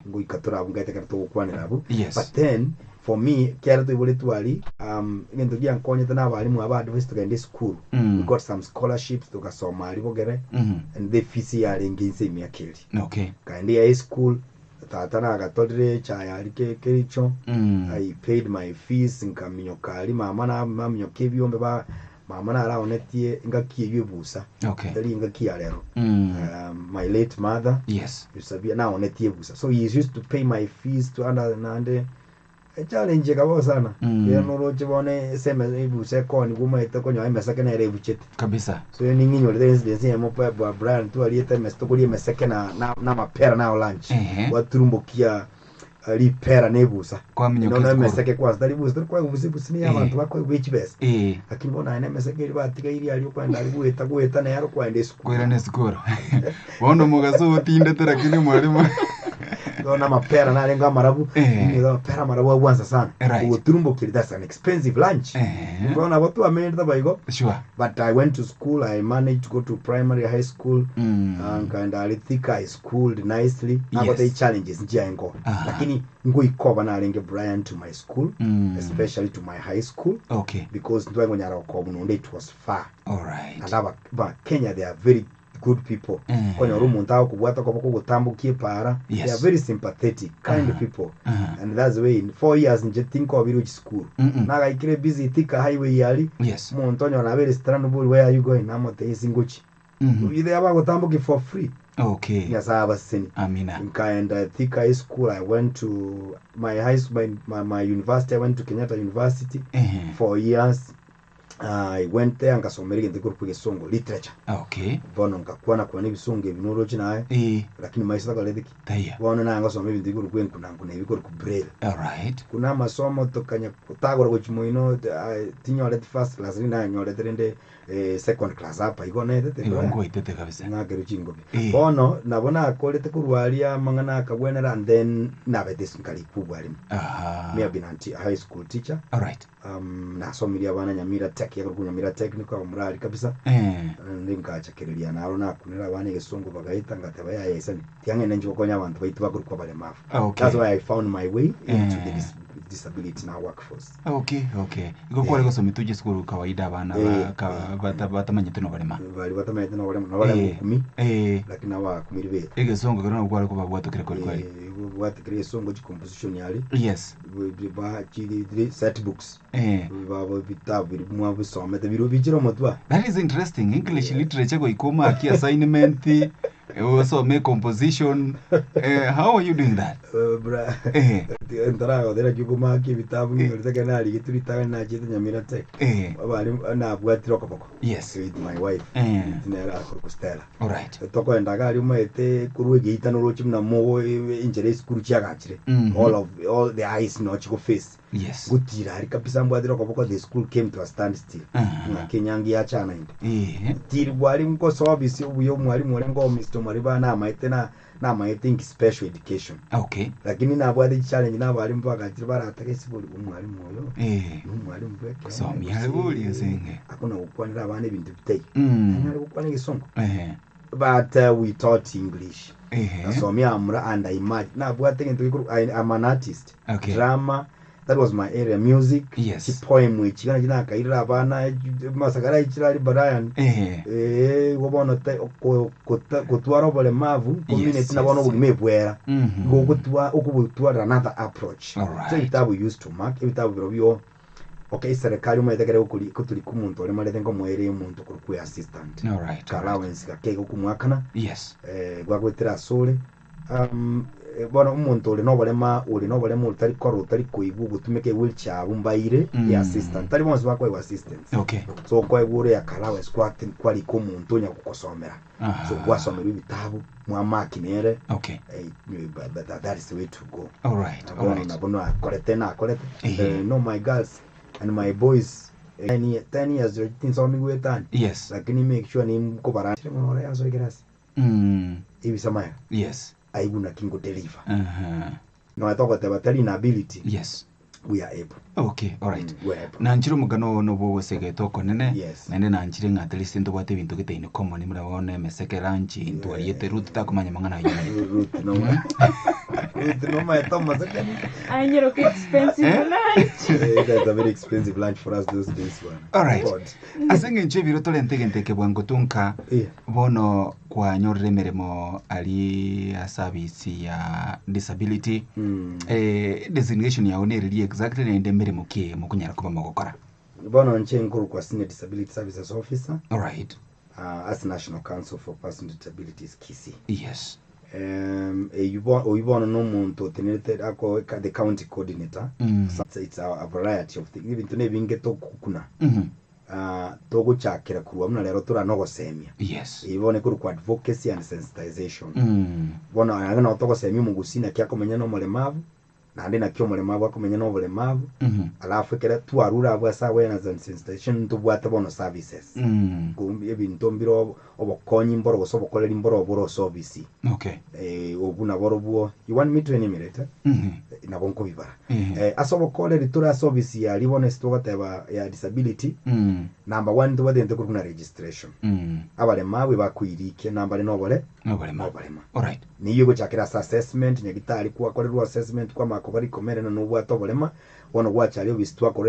Ngoika tore abwo ngaete ekero togokwanera abwo. Yes. But then for me ekero toiboretwe aria um, egento giankonyete na abalimu aba advice togenda esukuru. Mm. We got some scholarships togasoma aria bogere Mhm. and the fees yarenge inse emiaka eria. Okay. Nkaenda high school tata nagatorire echae aria ke- kericho Mm. I paid my fees nkaminyoka aria mama na naminyoka ebiombe ba mama naraonetie engaki eywo ebusa Okay. tari engaki ya rero Mm. um, my late mother Yes. Eusebia naonetie ebusa so he used to pay my fees to anda naende echallenge ekaba sana Mm. Erio noroche bono ase eme- ebusa ekooni omaete okonyora emeseke nere ebuchete Kabisa. so ning'inyorete incident eyemo pa bwa Brian twariete emese tokoria emeseke na na na amapera nao lunch Ehe. gwaturumbokia eh, ripera na ebusa Kwaminyoka Nono esukuru. emeseke kwanza tari busa tori koegwa busa ebusa niyo Eh. abanto bakoegwa echibesa Eh. lakini bono aye na emeseke eria batigairie aria okoenda aria goeta goeta nero kwaenda esukuru Koirana esukuru. Bono omogaso otindete lakini mwalimu. Bono amapera narenge amarabu Eh. nigo amapera amarabu agwansa sana Right. ogoturumbokia that's an expensive lunch Eh. bono nabo twamenyete boigo Sure. but I went to school I managed to go to primary high school Mm. uh, nkaenda aria Thika I schooled nicely nagote Yes. challenges nchiaye nko Aha. lakini ngoikoba narenge Brian to my school Mm. especially to my high school Okay. because ntwangonyara gokoba nonde it was far All right. and aba ba Kenya they are very good people Eh. konyora omonto agokobwata okoboko ogotambokia epara Yes. they are very sympathetic kind Aha. people Aha. and that's the way in 4 years inche tinkobire gochia school Mm-mm. nagaikire busy Thika highway aria Yes. omonto onyora nabere strand bori where are you going namotebia ase ngochia Mhm. Either abagotambokia for free Okay. Nyasaye abasesenie Amina. nkaenda Thika High School I went to my high school, my, my, my university I went to Kenyatta University Ehe. 4 years I went there ngasomera egento ekorokwa egesongo literature Okay. bono nkakwana kwana ebisongo ebi noroche naye Eh. lakini maiso takoreti ki Taiyo. bono naye ngosoma ebinto bikorokwa enkunankuna ebi bikorokwa braille All right. kuna amasomo tokanya tagora gochia moino tinyoreti first class rinde nanyorete rende eh, second class apa igo naetete Igo Brian. nkoetete kabisa. Ng'akerwe chingobi. Eh. Bono nabo nakorete korwa aria amang'ana akagwenera and then nabete ase nkarikwa obwarimu. Aha. Me have been a high school teacher. All right. Um, nasomirie abana Nyamira Tech yakorokwa Nyamira Technical abamura aria kabisa. Eh. Naende nkachakereria naro nakunera abana egesongo bagaeta ngateba yaya isani tiang'ende inche gokonya abanto baito bakorokwa abaremavu. Okay. That's why I found my way into the Eh. dis disability now workforce. Okay, okay. Igo kware gosomia tuje esukuru kawaida abana Eh, ba ka bata batamanyete noborema. Bari batamanyete noborema nabo bare Eh, ngokumi eh. lakini nabo bakumiri beta. Egesongo kero nabo kware kobabwatokera kweri kweri. Eh, bwatekire egesongo chicomposition yari Yes. ba chiri set books Eh. babo bitabu biri mwabisomete biro bichire omotwe. That is interesting. English literature goika omaki assignment, eh, osome composition. Eh, how are you doing that? Eh, bra Eh. ntaragotera ki komaki ebitabu ng'inyorete ekero narigetwe ritang'ani nachete Nyamira Tech. Eh. Abari nabwatire okoboko Yes. with my wife Eh. nere akorokwa Stella. All right. Tokoenda iga aria omanyete korwa egeita noroche buna mogo enchera esukuru chiagachire Mhm. all of all the eyes no chigo face Yes. gotira aria kabisa mbwatire okoboko the school came to a stand still Aha. ng'aki enyangi yachana inde Eh. tiri bwari nkosoa ofisi obuya omwalimu oria ngo Mr. Omariba namaete na namaete inki special education Okay. lakini nabwate chichallenge na abalimu bagachire baratake ase bori omwalimu oyo Eh. na omwalimu bwa ekeene Gosomia are bori ase eng'e. akona gokwanera abana ebinto bitaiyo Mm. anyare gokwana egesongo Eh. but uh, we taught English Eh. nasomia amura and I imagine nabwate egento gekoro I, I'm an artist Okay. drama that was my area music Yes. chipoem echi gana chinakairera abana masakara aichire ari Brian Eh. eh igo bono te ko- kota- gotwara oboremavu community Yes, na bono yes. obogima ebwera Mhm. igo ogotwa okobotwara another approach Alright. so ebitabu used to mark ebitabu birobio okay eserekari omanyete ekere gokori goturika omonto oremarete nkomoeria omonto korokwa assistant Alright. Alright. allowance gake gokomwakana Yes. eh, gwagoetera asore um, eh, bono omonto ore noborema ore noborema otari korora otari koigwa ogotumeka ewheelchair abwo mbaire Mm. ya assistant tari bonsi bakoegwa assistance Okay. so okoegwa ore allowance kwate kwarika omonto onya gokosomera Aha. so gwasomerwa ebitabu mwamaki nere Okay. eh, but, but that, that is the way to go All right. All bono right. nabo nakorete nakorete Ehe. eh, no my girls and my boys eh, 10 years tinsomi gwetani Yes. lakini make sure nimkobara ore yasoe kerasi Mm. ebisamaya Yes. aigu naki ngodeliver Uh-huh. noe togoteba tari inability Yes. we are able Okay, all right. Mm, we are able Nanchire omogano ono bw'ogosegeta okonene Yes. naende nanchire ng'a at least ntobwate ebinto gete in common buna bono emeseke lunch ntwariete Ruth takomanya mang'ana ayio omanyete. Ruth no. Ruth nomaete omosekeni. Anyeroka expensive Eh? lunch. Eh, that's a very expensive lunch for us those days bwana. Alright. God. Ase eng'encho ebiro torente egento eke bwango tonka Eh. bono kwanyorire emeremo aria ase abisi ya disability Mm. eh, designation yao nereri exactly naende emeremo ki mokonyara koba mogokora? Bono nche nkorokwa senior disability services officer Alright. as National Council for Persons with Disabilities Kisii. Yes. Eywo bo oywo bono na omonto otenerete ako the county coordinator. Mm. So it's a variety of things ebinto na ebinge togokuna. Mhm. Togochakera korwa buna rero tora nogosemia. Yes. Eywo bono ekorokwa advocacy and sensitization. Mm. Bono naende nabo togosemia omogusii naki akomenya na omoremavu, naende naki omoremavu akomenya na oboremavu, Mhm. alafu ekere twarure abwo ase awareness and sensitization ntobwate bono services. Mm. Ko ebinto mbire obo obokonyi mboro gose obokoreri mboro obore ase obisi. Okay. Obwo naborobwo you want me to enumerate eh? Mhm. Nabo nkobibara. Mhm. Ase obokoreri tore ase obisi ya riria bono ase togoteba ya disability, Mm. number one ntobwate egento ekorokwa buna registration. Mm. Abaremabu ebakoirikia nambare nobore Noborema. noborema. Alright. Niyo egochakera ase assessment, nyagitari kwakorerwa assessment kwamanya koba rikomere na nobwate oborema, bono gwacha aria obisi twakora.